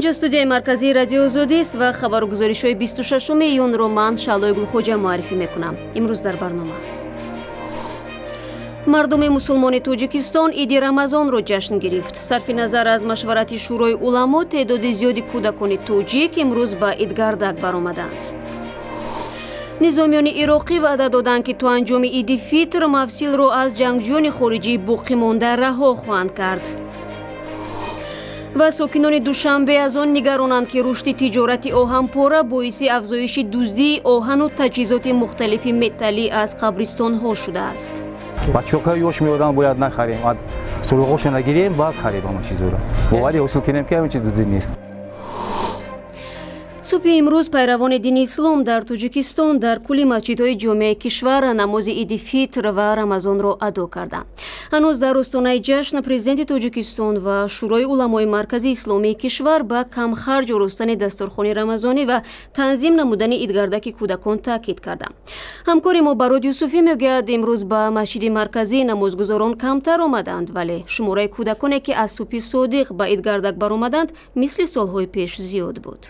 Инҷо студияи марказии Радиои Озодист ва хабару гузоришҳои 26 июнро ман Шаълои Гулхоҷа муаррифӣ мекунам. Имрӯз дар барнома: мардуми мусулмони Тоҷикистон иди Рамазонро ҷашн гирифт. Сарфи назар аз машварати Шӯрои уламо, теъдоди зиёди кӯдакони тоҷик имрӯз ба идгардак баромаданд. Низомиёни ироқӣ ваъда доданд, ки то анҷоми иди Фитр Мавсилро аз ҷангҷӯёни хориҷӣ боқӣ монда раҳо хоҳанд кард. Ва сокинони Душанбе аз он нигаронанд, ки рушди тиҷорати оҳанпора боиси афзоиши дуздии оҳану таҷҳизоти мухталифи металлӣ аз қабристонҳо шудааст. Бачаҳо ёш меоранд, бояд нахарем, суроғошо нагирем, баъд харем ҳама чизро. Боварӣ ҳосил кунем, ки ҳамин чиз дуздӣ нест. Субҳи имрӯз пайравони дини ислом дар Тоҷикистон дар кулли масҷидҳои ҷомеаи кишвар намози иди Фитр ва Рамазонро адо карданд. Ҳанӯз дар остонаи ҷашн президенти Тоҷикистон ва Шӯрои уламои Маркази исломии кишвар ба камхарҷ оростани дастурхони рамазонӣ ва танзим намудани идгардаки кӯдакон таъкид карданд. Ҳамкори мо Барод Юсуфӣ мегӯяд, имрӯз ба масҷиди марказӣ намозгузорон камтар омаданд, вале шумораи кӯдаконе, ки аз субҳи содиқ ба идгардак баромаданд, мисли солҳои пеш зиёд буд.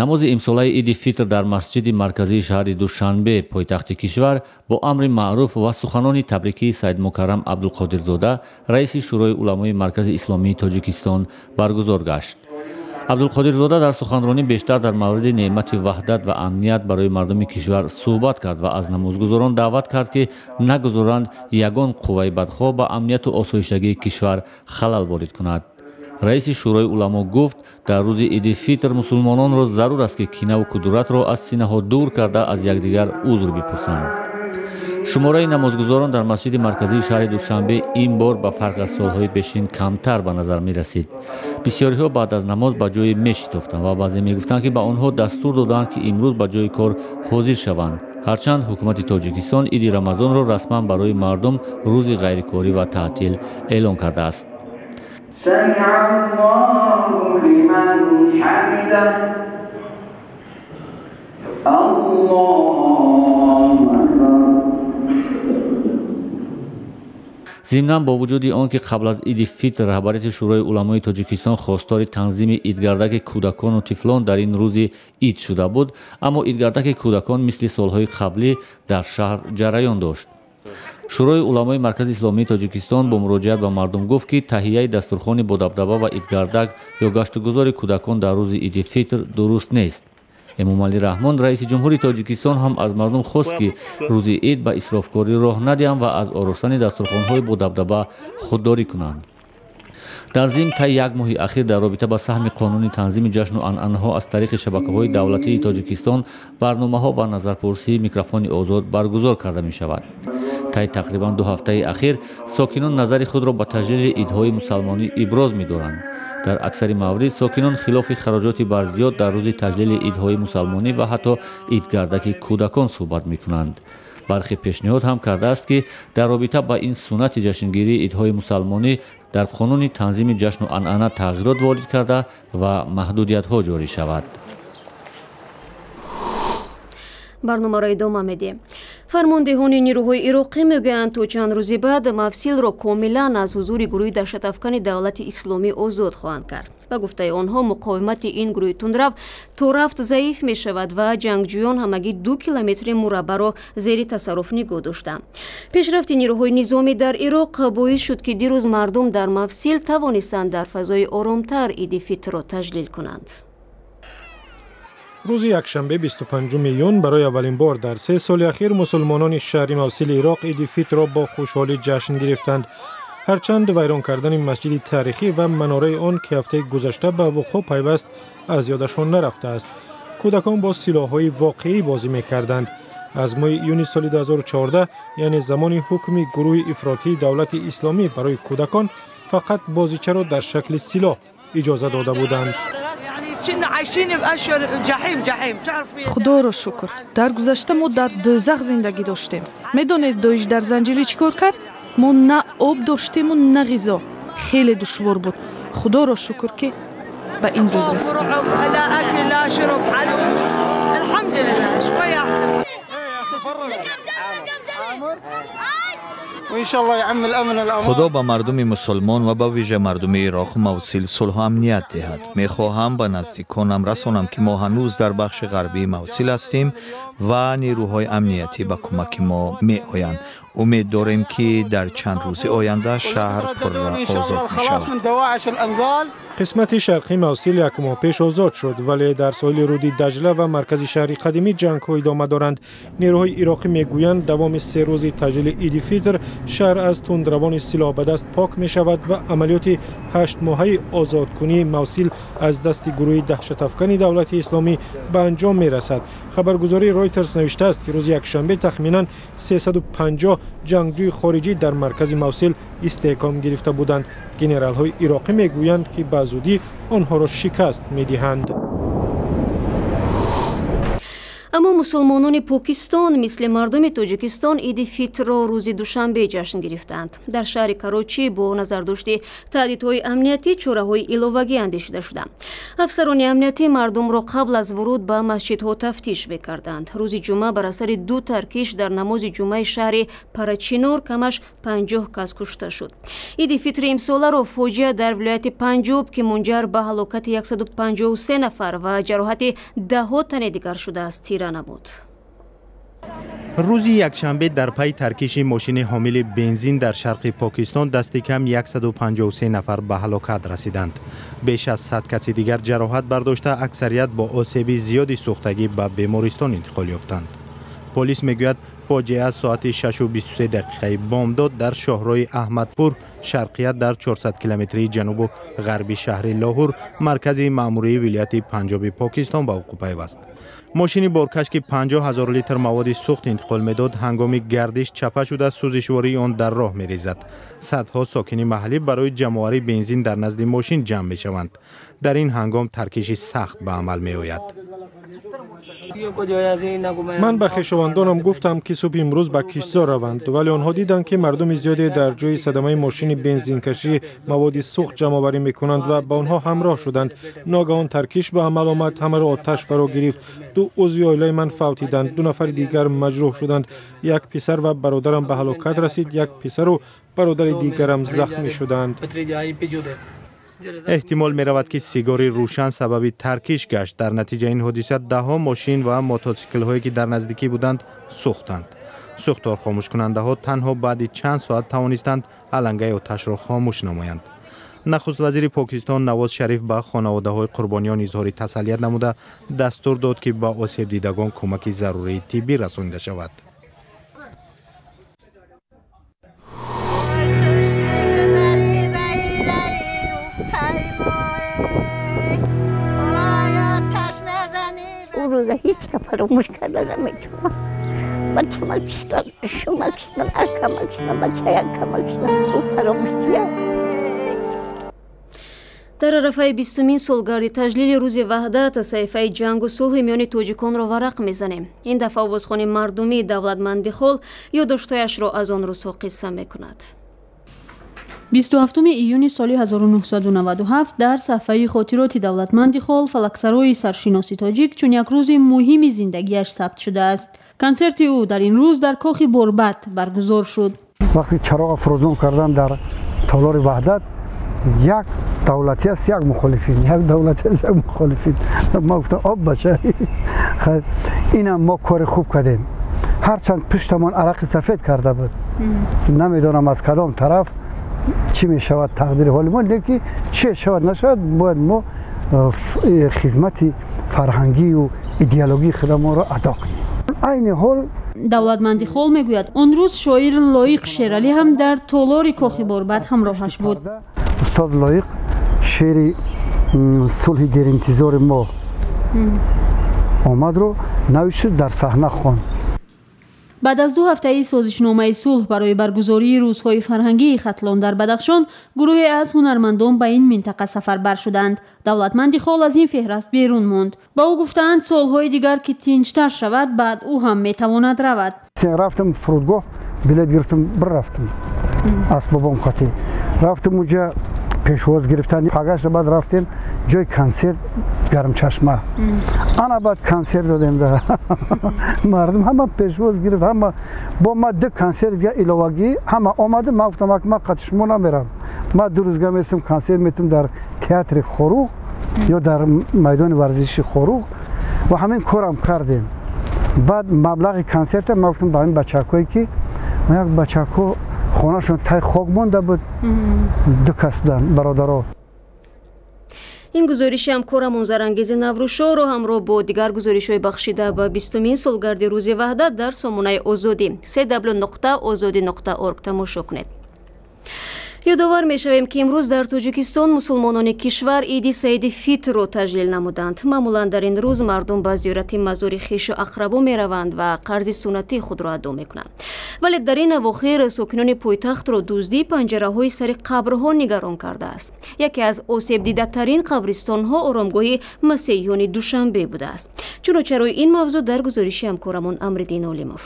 Намози имсолаи иди Фитр дар масҷиди марказии шаҳри Душанбе, пойтахти кишвар, бо амри маъруф ва суханони табрикии Саидмукаррам Абдулқодирзода, раиси Шӯрои уламои Маркази исломии Тоҷикистон, баргузор гашт. Абдулқодирзода дар суханронӣ бештар дар мавриди неъмати ваҳдат ва амният барои мардуми кишвар суҳбат кард ва аз намозгузорон даъват кард, ки нагузоранд ягон қувваи бадхоҳ ба амнияту осоиштагии кишвар халал ворид кунад. Раиси Шӯрои уламо гуфт, дар рӯзи иди Фитр мусулмононро зарур аст, ки кинаву кудуратро аз синаҳо дур карда, аз якдигар узр бипурсанд. Шумораи намозгузорон дар масҷиди марказии шаҳри Душанбе ин бор ба фарқ аз солҳои пешин камтар ба назар мерасид. Бисёриҳо баъд аз намоз ба ҷое мешитофтанд ва баъзе мегуфтанд, ки ба онҳо дастур доданд, ки имрӯз ба ҷои кор ҳозир шаванд. Ҳарчанд ҳукумати Тоҷикистон иди Рамазонро расман барои мардум рӯзи ғайрикорӣ ва таътил эълон кардааст. سمع الله لمن حمده الله أكبر. Зимнан, бо вуҷуди он ки қабл аз иди Фитр раҳбарияти Шӯрои уламои Тоҷикистон хостори танзими идгардаки кӯдакону тифлон дар ин рӯзи ид шуда буд, аммо идгардаки кӯдакон мисли солҳои қаблӣ дар шаҳр ҷараён дошт. Шӯрои уламои Маркази исломии Тоҷикистон бо муроҷиат ба мардум гуфт, ки таҳияи дастурхони бодабдаба ва идгардак ё гаштугузори кӯдакон дар рӯзи иди Фитр дуруст нест. Эмомалӣ Раҳмон, раиси ҷумҳури Тоҷикистон, ҳам аз мардум хост, ки рӯзи ид ба исрофкорӣ роҳ надиҳанд ва аз оростани дастурхонҳои бодабдаба худдорӣ кунанд. Дар зимн, тай як моҳи ахир дар робита ба саҳми қонуни танзими ҷашну анъанаҳо аз тариқи шабакаҳои давлатии Тоҷикистон барномаҳо ва назарпурсии микрофони озод баргузор карда мешавад. Тай тақрибан 2 ҳафтаи ахир сокинон назари худро ба таҷлили идҳои мусалмонӣ иброз медоранд. Дар аксари маврид сокинон хилофи хароҷоти барзиёд дар рӯзи таҷлили идҳои мусалмонӣ ва ҳатто идгардаки кӯдакон суҳбат мекунанд. Бархе пешниҳод ҳам кардааст, ки дар робита ба ин суннати ҷашнгирии идҳои мусалмонӣ дар қонуни танзими ҷашну анъана тағйирот ворид карда ва маҳдудиятҳо ҷорӣ шавад. Барномаро идома медиҳем. Фармондеҳони нирӯҳои ироқӣ мегӯянд, то чанд рӯзи баъд Мавсилро комилан аз ҳузури гурӯҳи даҳшатафкани Давлати Исломӣ озод хоҳанд кард. Ба гуфтаи онҳо, муқовимати ин гурӯҳи тундрав то рафт заиф мешавад ва ҷангҷӯён ҳамагӣ 2 километри мураббаъро зери тасарруф нигоҳ доштанд. Пешрафти нирӯҳои низомӣ дар Ироқ боис шуд, ки дирӯз мардум дар Мавсил тавонистанд дар фазои оромтар иди Фитрро таҷлил кунанд. Рӯзи якшанбе, 25 июн, барои аввалин бор дар 3 соли ахир мусулмонони шаҳри Мавсили Ироқ иди Фитрро бо хушҳолӣ ҷашн гирифтанд. Ҳарчанд вайрон кардани масҷиди таърихӣ ва манораи он, ки ҳафтаи гузашта ба вуқӯъ пайваст, аз ёдашон нарафтааст. Кӯдакон бо силоҳҳои воқеӣ бозӣ мекарданд. Аз моҳи июни соли 2014, яъне замони ҳукми гурӯҳи ифротии Давлати Исломӣ, барои кӯдакон фақат бозичаро дар шакли силоҳ иҷоза дода буданд. Худоро шукр, дар гузашта мо дар дӯзах зиндагӣ доштем. Медонед, Доиш дар Занҷилӣ чӣ кор кард? Мо на об доштему на ғизо. Хеле душвор буд. Худоро шукр, ки ба ин рӯз расидем. Худо ба мардуми мусулмон ва ба вижа мардуми Ироқу Мавсил сулҳу амният диҳад. Мехоҳам ба наздиконам расонам, ки мо ҳанӯз дар бахши ғарбии Мавсил ҳастем ва нерӯҳои амниятӣ ба кӯмаки мо меоянд. Умед дорем, ки дар чанд рӯзи оянда шаҳр пурра озод мешавад. Қисмати шарқии Мавсил як моҳ пеш озод шуд, вале дар соҳили рӯди Даҷла ва маркази шаҳри қадимӣ ҷангҳо идома доранд. Нерӯҳои ироқӣ мегӯянд, давоми 3 рӯзи таҷлили Иди Фитр шаҳр аз тундравони силоҳбадаст пок мешавад ва амалиёти 8-моҳаи озодкунии Мавсил аз дасти гурӯҳи даҳшатафкани Давлати Исломӣ ба анҷом мерасад. Хабаргузории Ройтерс навиштааст, ки рӯзи якшанбе тахминан 350 ҷангҷӯи хориҷӣ дар маркази Мавсил истеҳком гирифта буданд. Генералҳои ироқӣ мегӯянд, ки ба зудӣ онҳоро шикаст медиҳанд. Аммо мусулмонони Покистон мисли мардуми Тоҷикистон Иди Фитрро рӯзи душанбе ҷашн гирифтанд. Дар шаҳри Карочӣ бо назардошти таҳдидҳои амниятӣ чораҳои иловагӣ андешида шуданд. Афсарони амниятӣ мардумро қабл аз вуруд ба масҷидҳо тафтиш мекарданд. Рӯзи ҷумъа бар асари 2 таркиш дар намози ҷумъаи шаҳри Парачинор камаш 50 кас кушта шуд. Иди Фитри имсоларо фоҷиа дар вилояти Панҷоб, ки мунҷар ба ҳалокати 153 нафар ва ҷароҳати даҳҳо тане дигар шудааст, тира набуд. Рӯзи якшанбе дар пайи таркиши мошини ҳомили бензин дар шарқи Покистон дасти кам 153 нафар ба ҳалокат расиданд. Беш аз 100 каси дигар ҷароҳат бардошта, аксарият бо осеби зиёди сӯхтагӣ ба бемористон интиқол ёфтанд. Полис мегӯяд, фоҷиа соати 6:23 дақиқаи бомдод дар шоҳроҳи Аҳмадпур шарқия дар 400 километрии ҷанубу ғарби шаҳри Лоҳур, маркази маъмурии вилояти Панҷоби Покистон, ба вуқӯъ пайваст. Мошини боркаш, ки 50 ҳазор литр маводи сӯхт интиқол медод, ҳангоми гардиш чапа шуда, сӯзишвории он дар роҳ мерезад. Садҳо сокини маҳаллӣ барои ҷамъоварии бензин дар назди мошин ҷамъ мешаванд. Дар ин ҳангом таркиши сахт ба амал меояд. Ман ба хешовандонам гуфтам, ки субҳи имрӯз ба киштзор раванд, вале онҳо диданд, ки мардуми зиёде дар ҷои садамаи мошини бензинкашӣ маводи сӯхт ҷамъоварӣ мекунанд ва ба онҳо ҳамроҳ шуданд. Ногаҳон таркиш ба амал омад, ҳамаро оташ фаро гирифт. 2 узви оилаи ман фавтиданд, 2 нафари дигар маҷрӯҳ шуданд. Як писар ва бародарам ба ҳалокат расид, як писару бародари дигарам захмӣ шуданд. Эҳтимол меравад, ки сигори рӯшан сабаби таркиш гашт. Дар натиҷаи ин ҳодиса даҳҳо мошин ва мотосиклҳое, ки дар наздикӣ буданд, сӯхтанд. Сӯхтор хомӯшкунандаҳо танҳо баъди чанд соат тавонистанд алангаи оташро хомӯш намоянд. Нахуст вазири Покистон Навоз Шариф ба хонаводаҳои қурбониён изҳори тасаллият намуда, дастур дод, ки ба осебдидагон кӯмаки зарурии тиббӣ расонида шавад. Рӯза ҳеҷ ка фаромӯш карда наметавонам. Бачама киштан, шума киштан, акама киштан, бачаи акама киштан, фаромӯшия. Дар арафаи 20-умин солгарди таҷлили рӯзи ваҳдат саҳифаи ҷангу сулҳи миёни тоҷиконро варақ мезанем. Ин дафъа овозхони мардумии Давлатманди Хол ёддоштҳояшро аз он рӯзҳо қисса мекунад. 27 июни соли 1997 дар саҳфаи хотироти Давлатманди Хол фалаксарои саршиноси тоҷик чун як рӯзи муҳими зиндагиаш сабт шудааст. Консерти ӯ дар ин рӯз дар кохи Борбад баргузор шуд. Вақти чароғ афрӯзон кардан дар толори Ваҳдат, як давлатӣ аст, як мухолифин, як давлатӣ аст, як мухолифин. Ма гуфтам, об бача, инам мо кори хуб кардем. Ҳарчанд пуштамон арақи сафед карда буд, намедонам аз кадом тараф чӣ мешавад тақдири ҳоли мо, лекин чӣ шавад нашавад, бояд мо хизмати фарҳангию идеологии худамонро адо кунем. Айни ҳол Давлатманди Хол мегӯяд, он рӯз шоир Лоиқ Шералӣ ҳам дар толори кохи Борбад ҳамроҳаш буд. Устод Лоиқ шеъри сулҳи деринтизори мо омадро навишт, дар саҳна хонд. Баъд аз 2 ҳафтаи созишномаи сулҳ барои баргузории рӯзҳои фарҳангии Хатлон дар Бадахшон, гурӯҳе аз ҳунармандон ба ин минтақа сафарбар шуданд. Давлатманди Хол аз ин феҳраст берун монд. Ба ӯ гуфтаанд, солҳои дигар ки тинҷтар шавад, баъд ӯ ҳам метавонад равад. Рафтам фурудгоҳ, билет гирифтам, бирафтам асбобом қатӣ. Рафтам уҷа, Пешвоз гирифтан. Пагаша баъд рафтем ҷои консерт, Гармчашма. Ана баъд консерт додем, да мардум ҳама пешвоз гирифт, ҳама бо ма ду консерт дига иловагӣ ҳама омада. Ман гуфтам, ма қати шумо намерам, ма 2 рӯзга месим, консерт метум дар театри Хоруғ ё дар майдони варзиши Хоруғ. Ва ҳамин корам кардем. Баъд маблағи консерта ман гуфтам ба ҳамин бачакое, ки як бачако хонашон тай хок монда буд, ду кас буданд бародаро. Ин гузориши ҳамкорамон Зарангези Наврӯзшоҳро ҳамроҳ бо дигар гузоришҳои бахшида ба 20-умин солгарди Рӯзи Ваҳдат дар сомонаи Озодӣ cw.ozodi.org тамошо кунед. Ёдовар мешавем, ки имрӯз дар Тоҷикистон мусулмонони кишвар Иди Саиди Фитрро таҷлил намуданд. Маъмулан дар ин рӯз мардум ба зиёрати мазори хешу ақрабо мераванд ва қарзи суннатии худро адо мекунанд. Вале дар ин авохир сокинони пойтахтро дуздии панҷараҳои сари қабрҳо нигарон кардааст. Яке аз осебдидатарин қабристонҳо оромгоҳи масеҳиёни Душанбе будааст. Чуно чарои ин мавзӯъ дар гузориши ҳамкорамон Амриддин Олимов.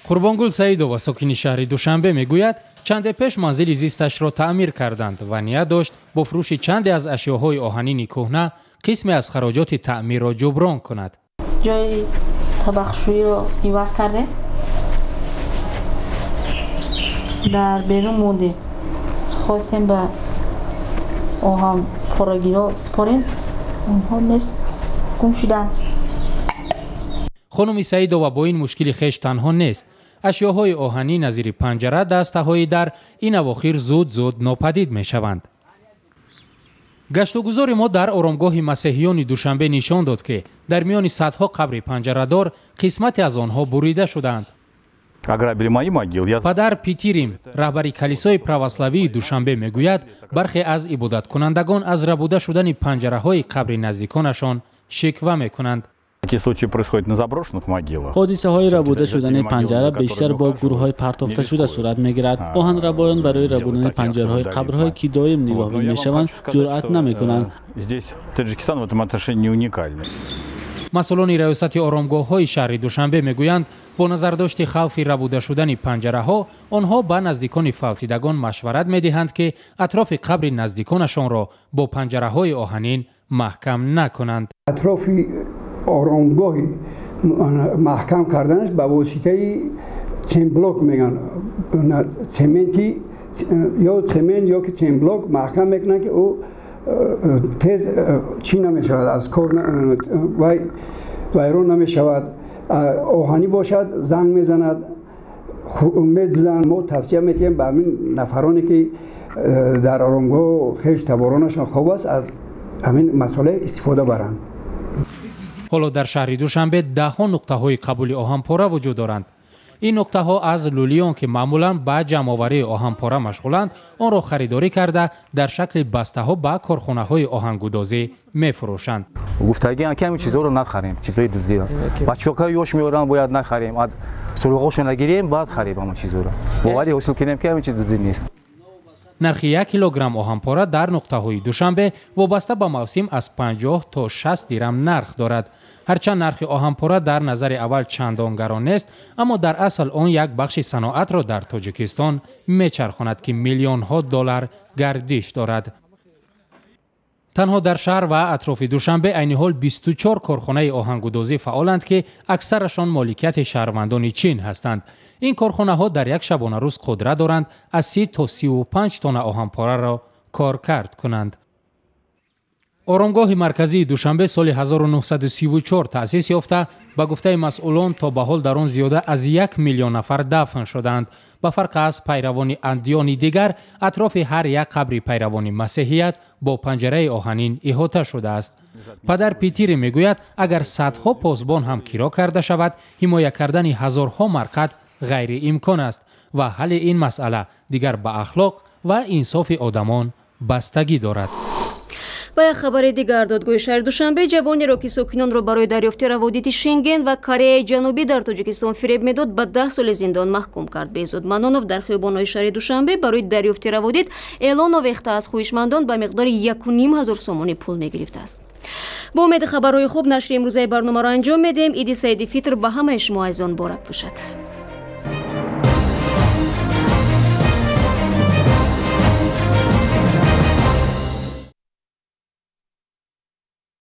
Қурбонгул Саидова, сокини шаҳри Душанбе, мегӯяд, чанде пеш манзили зисташро таъмир карданд ва ният дошт бо фурӯши чанде аз ашёҳои оҳанини кӯҳна қисме аз хароҷоти таъмирро ҷуброн кунад. Ҷои табақшӯиро иваз кардем, дар берун мондем, хостем ба оҳанпорагиро супорем, онҳо нест, гум шуданд. Хонуми Саидова бо ин мушкили хеш танҳо нест. Ашёҳои оҳанӣ назири панҷара, дастаҳои дар ин авохир зуд-зуд нопадид мешаванд. Гаштугузори мо дар оромгоҳи масеҳиёни Душанбе нишон дод, ки дар миёни садҳо қабри панҷарадор қисмате аз онҳо бурида шудаанд. Падар Питирим, раҳбари калисои православии Душанбе, мегӯяд, бархе аз ибодаткунандагон аз рабуда шудани панҷараҳои қабри наздиконашон шиква мекунанд. Такие случаи происходят на заброшенных могилах. Ҳодисаҳои рабуда шудани панҷара бештар бо гурӯҳҳои партофташуда сурат мегирад. Оҳанрабоён барои рабудани панҷараҳои қабрҳое, ки доим нигоҳбин мешаванд, ҷуръат намекунанд. Здесь Таджикистан в этом отношении не уникальный. Масъулони раёсати оромгоҳҳои шаҳри Душанбе мегӯянд, бо назардошти хавфи рабуда шудани панҷараҳо онҳо ба наздикони фавтидагон машварат медиҳанд, ки атрофи қабри наздиконашонро бо панҷараҳои оҳанин маҳкам накунанд. Атрофи оромгоҳи маҳкам карданаш ба воситаи цемблок мегӯянд, цементи ё цемент ё ки цемблок маҳкам мекунанд, ки ӯ тез чӣ намешавад, аз кор вайрон намешавад. Оҳанӣ бошад, занг мезанад, медзан. Мо тавсия медиҳем ба ҳамин нафароне, ки дар оромгоҳ хеш таборонашон хоб аст, аз ҳамин масъала истифода баранд. Ҳоло дар шаҳри Душанбе даҳҳо нуқтаҳои қабули оҳанпора вуҷуд доранд. Ин нуқтаҳо аз лӯлиён, ки маъмулан ба ҷамъоварии оҳанпора машғуланд, онро харидорӣ карда, дар шакли бастаҳо ба корхонаҳои оҳангудозӣ мефурӯшанд. Гуфтагиам, ки ҳамин чизҳоро нахарем, чизҳои дуздиро. Бачаҳои ёш меоранд, бояд нахарем, суроғошо нагирем, баъд харем ҳама чизҳоро. Боварӣ ҳосил кунем, ки ҳамин чиз дуздӣ нест. Нархи 1 килограмм оҳанпора дар нуқтаҳои Душанбе вобаста ба мавсим аз 50 то 60 дирам нарх дорад. Ҳарчанд нархи оҳанпора дар назари аввал чандон гарон нест, аммо дар асл он як бахши саноатро дар Тоҷикистон мечархонад, ки миллионҳо доллар гардиш дорад. Танҳо дар шаҳр ва атрофи Душанбе айни ҳол 24 корхонаи оҳангудозӣ фаъоланд, ки аксарашон моликияти шаҳрвандони Чин ҳастанд. Ин корхонаҳо дар як шабонарӯз қудрат доранд аз 30 то 35 тонна оҳанпораро коркард кунанд. Оромгоҳи марказии Душанбе соли 1934 таъсис ёфта, ба гуфтаи масъулон, то ба ҳол дар он зиёда аз 1 миллион нафар дафн шудаанд. Ба фарқ аз пайравони адёни дигар, атрофи ҳар як қабри пайравони масеҳият бо панҷараи оҳанин иҳота шудааст. Падар Питири мегӯяд, агар садҳо посбон ҳам киро карда шавад, ҳимоя кардани ҳазорҳо марқад ғайриимкон аст ва ҳалли ин масъала дигар ба ахлоқ ва инсофи одамон бастагӣ дорад. Ба як хабари дигар, додгоҳи шаҳри Душанбе ҷавонеро, ки сокинонро барои дарёфти раводиди Шенген ва Кореяи Ҷанубӣ дар Тоҷикистон фиреб медод, ба 10 соли зиндон маҳкум кард. Беҳзод Манонов дар хиёбонҳои шаҳри Душанбе барои дарёфти раводид эълон овехта, аз хоҳишмандон ба миқдори 1500 сомонӣ пул мегирифтааст. Бо умеди хабарҳои хуб нашри имрӯзаи барномаро анҷом медиҳем. Иди Саиди Фитр ба ҳамаи шумо азизон муборак бошад.